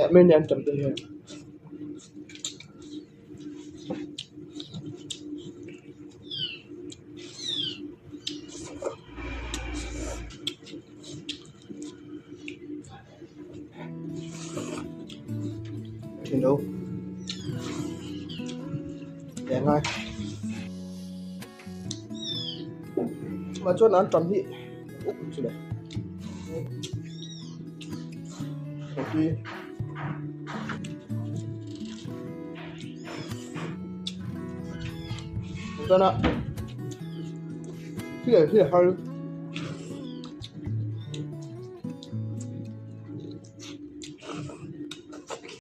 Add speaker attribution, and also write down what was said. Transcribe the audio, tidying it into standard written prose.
Speaker 1: Leh mai nia an tam te hian. Thilo leh ngai chumah chuan an tam hi uk chu le coffee chuan a thil hi har.